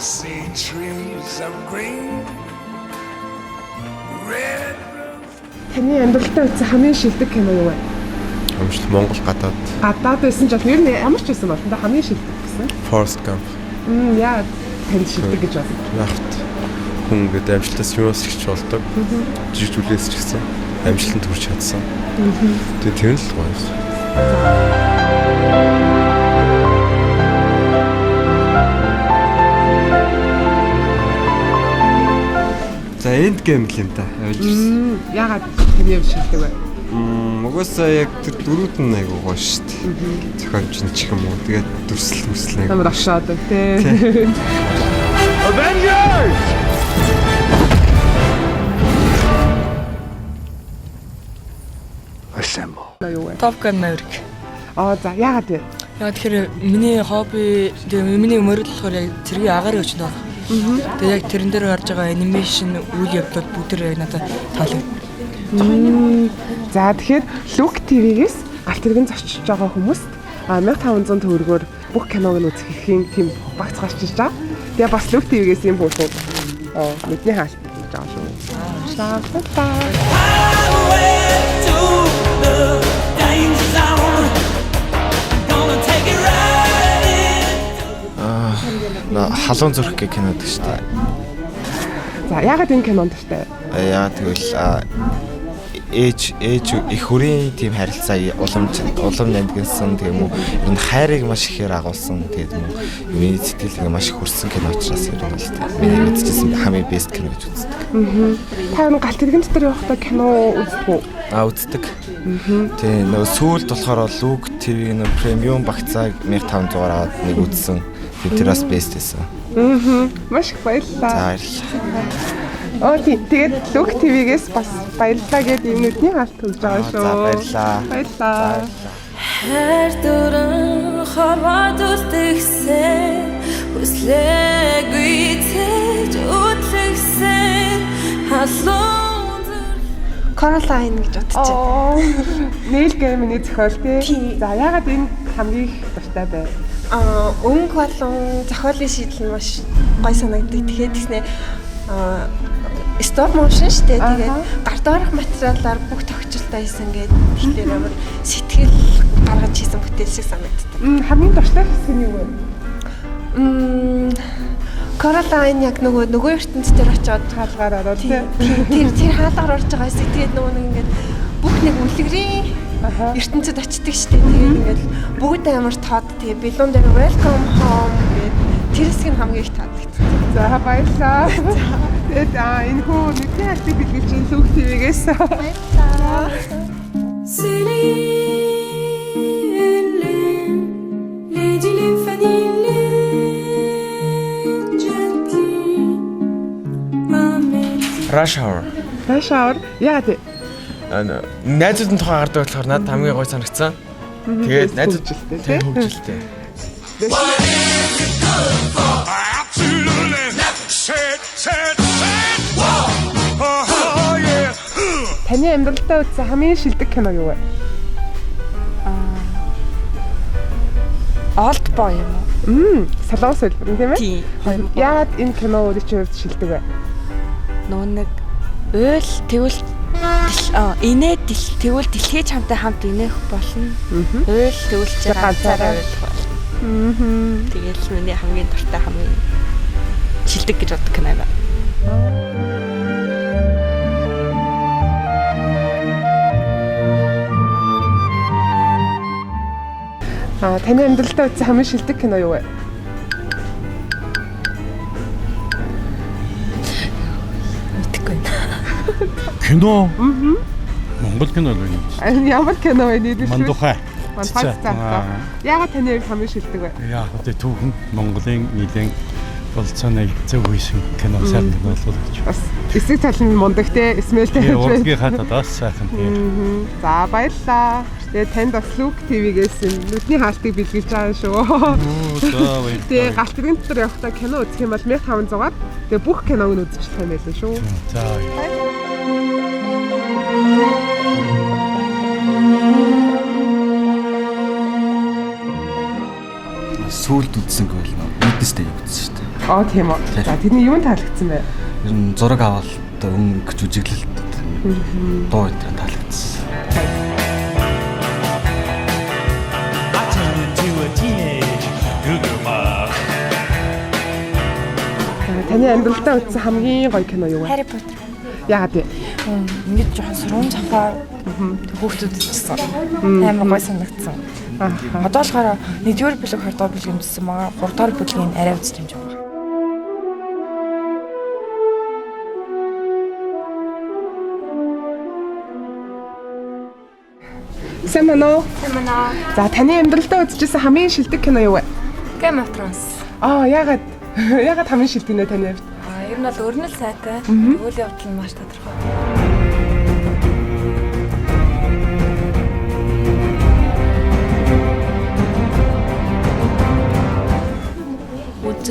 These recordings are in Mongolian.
see trees of green, red roses. Таны амьдралдаа үзсэн хамгийн шилдэг кино юу вэ? Амжилт Монгол гадаад Гадаад байсан ч болно. Ер нь ямар ч байсан болно да, хамгийн шилдэг гэсэн. Forrest Gump. Яа танд шилдэг гэж боддог? Яхт хүн ингээд амжилтаас юунаас ч болдог. Жижиг зүйлээс ч гэсэн амжилтанд хүрч чадсан. Тэгээ тэр нь л гоё юм. За, End Game л юм да. Avengers. Яагаад таны хувьд шилдэг вэ? Угаасаа яг тэр дүрүүд нь айгуу гоё шүү дээ. Зохиомж нь ч юм уу. Тэгээд дүрслэл мүрслэл айгуу. Амар оршоодог тий. Avengers! Assemble. Юу вэ? Top Gun Maverick. Аа, за, яагаад вэ? Яг тэгэхээр миний хобби, тэгээ миний мөрөдөл болохоор яг цэргийн агаарын хүчинд байна. Тэгээ яг тэрэн дээр гарч байгаа animation үйл явдлууд бүгд яг надад таалагдав. За, тэгэхээр Look TV-гээс галт тэрэгэн зорчиж байгаа хүмүүст 1500 төгрөгөөр бүх киног нь үзэх эрхийн тийм багц гарч ирж байгаа. Тэгээ бас Look TV-гээс юм хөөрхөн нүдний хаалт гэж байгаа шүү. За, баярлалаа. To the danger zone. Gonna take it right in. Халуун зүрх гэх кино гэдэг шүү дээ. За, яагаад энэ кинонд дуртай вэ? Яа тэгвэл ээж эх хүрийн тийм харилцаа улам улам нандинсан, тийм үү, ер нь хайрыг маш ихээр агуулсан, тэгээд мөн миний сэтгэл ингээ маш их хүрсэн кино учраас ер нь бол миний мэдчихсэн хамгийн best кино гэж үздэг. Та нэг галт тэрэгэн дотор явахдаа кино үздэг үү? А, үздэг. Тийм, нөгөө сүүлд болохоор Look TV нөгөө premium багцааг 1500-аар аваад нэг үзсэн. Тэр бас best байсан. Маш их баярлалаа. За, баярлалаа. Оо тийм. Тэгээд Look TV-гээс бас баярлалаа гэдэг юм нүдний хаалт өгж байгаа шүү. За, баярлалаа. Баярлалаа. Хайр дүрэн хорвоод үлдгэсэн, хүслээгүй цэж үтлэгсэн халуун зүрх. Coraline гэж бодож байна. Оо. Neil Gaiman-ы зохиол тий. За, яагаад энэ хамгийн их дуртай байв? Аа, өнгө болон зохиолын шийдэл нь маш гоё санагддаг. Тэгэхээр тэгснэ stop motion шүү дээ. Тэгээд гар доорх материалаар бүх тохиолдолтой хийсэн гээд тэгэхээр амар сэтгэл гаргаж хийсэн бүтээл шиг санагддаг. Хамгийн дуртай хэсэг нь юу вэ? Coraline яг нөгөө ертөнцийн очиод хаалгаар ороод тий. Тэр хаалгаар орж байгаа хэсэг, тэгээд нөгөө нэг ингээд бүх нэг үлгэрийн ертөнцид очдөг шүү дээ. Тэгээд ингээд бүгд амар тод, тэгээд бэлүүн дээр "Welcome home" гээд тэр хэсэг нь хамгийн их таалагдсан. За, баярлалаа. Тэгээд энэ хүү нүдний хаалтыг бэлгэлж байна Look TV-гээс. Баярлалаа. Céline, Lady Fanny, gently, Rush Hour. Rush Hour. Яа тий. Найзуудын тухай гардаг болохоор надад хамгийн гоё санагдсан. Тэгээд найзууд хөгжилтэй, тий, хөгжилтэй. Absolutely. Set, set, set. Oh, yeah. Таны амьдралдаа үзсэн хамгийн шилдэг кино юу вэ? Old Boy юм уу? Солонгос хэлбэр нь тийм ээ? Тийм. Яагаад энэ кино өөрийн чинь хувьд шилдэг вэ? Нөгөө нэг уйл тэгвэл инээ тэгвэл дэлхий чамтай хамт инээх болно. Уйл тэгвэл чи ганцаараа уйлах болно. Тэгэл миний хамгийн дуртай, хамгийн шилдэг гэж боддог кино юм байна. Аа, таны амьдралдаа үзсэн хамгийн шилдэг кино юу вэ? Мэдэхгүй байна. Кино? Монгол кино л байна. Ямар кино вэ нийлүүлэх? Мандухай. Мандухай цаацаа. Яагаад таны хувьд хамгийн шилдэг вэ? Яг одоо түүхэн Монголын нийлэн болцооны зөв хийсэн кино, сайхан кино болов гэж. Бас эсрэг тал нь мундаг те, смэлтэй хийж байна. Урлагийн хатад бас сайхан тийм. За, баярлалаа. Тэгээ танд бас Look TV-гээс нүдний хаалтыг бэлгэлж байгаа шүү. За, баярлалаа. Тэгээ галт тэрэгэн дотор явахдаа кино үзэх юм бол 1500-аар тэгээ бүх киног нь үзчих юм байлаа шүү. За. Сүүлд үзсэн гэвэл Witness Day үзсэн шүү дээ. Аа, тийм үү. За, тэрний юунд таалагдсан бэ? Ер нь зураг авалт, өнгө жүжиглэлт, дуу энэ төр таалагдсан. I turned into a teenage Goo Goo Muck. За, таны амьдралдаа үзсэн хамгийн гоё кино юу вэ? Harry Potter. Яагаад вэ? Ингээд жоохон сургамж авахаар хүүхдүүд үзчихсэн. Амар гоё санагдсан. Одоо болохоор 1-р бүлэг, 2-р бүлэг үзсэн байгаа. 3-р бүлгийг арай үзчих юм шиг байна. Сайн байна уу? Сайн байна уу? За, таны амьдралдаа үзчихсэн хамгийн шилдэг кино юу вэ? Game of Thrones. Аа, яагаад? Яагаад хамгийн шилдэг нэ таны хувьд? Аа, ер нь бол өрнөл сайтай. Үйл явдал нь маш тодорхой.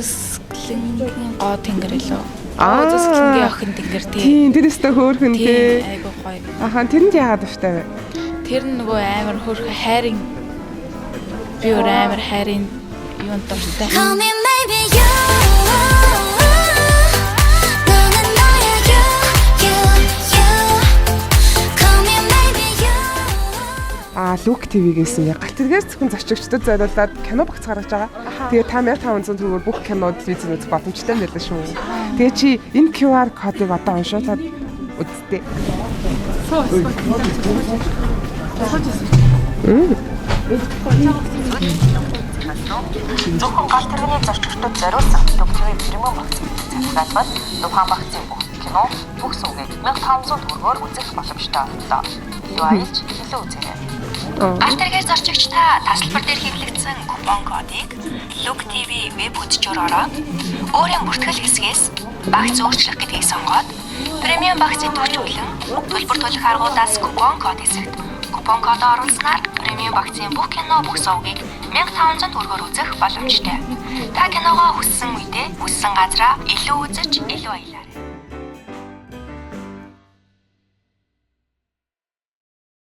Үзэсгэлэнгийн гоо тэнгэр илүү. Аа. Үзэсгэлэнгийн охин тэнгэр тий. Тийм, тэр өстө хөөрхөн Тий, тий. айгуу гоё. Аха, тэрэнд яагаад дуртай вэ? Тэр нь нөгөө амар хөөрхөн хайрын би өөр амар хайрын юунд дуртай. Call me maybe you. 너는 나의 you, you, you. Call me maybe you. Аа, Look TV-гээс ингээ галт тэргээр зөвхөн зорчигчдод зориулаад кино багц гаргаж байгаа. Тэгээ та 1500 төгрөгөөр бүх кинод телевизээр үзэх боломжтой юм байлаа шүү. Тэгээ чи энэ QR кодыг одоо уншуулад үзтээ. Зөвхөн галт тэрэгний зорчигчдод зориулсан Look TV премиум багцыг захиалбал тухайн багцын бүх кино, бүх сувгийг 1500 төгрөгөөр үзэх боломжтой боллоо. Илүү аялж, илүү үзээрэй. Галт тэргээр зорчигч та тасалбар дээр хэвлэгдсэн купон кодыг Look TV веб хөтжөөр ороод өөрийн бүртгэл хэсгээс багц өөрчлөх гэдгийг сонгоод премиум багцыг төвчүүлэн төлбөр төлөх аргуудаас купон код хэсэгт купон кодоо оруулснаар премиум багцын бүх кино, бүх сувгийг 1500 төгрөгөөр үзэх боломжтой. Та киногоо хүссэн үедээ, хүссэн газраа илүү үзэж, илүү аялаарай.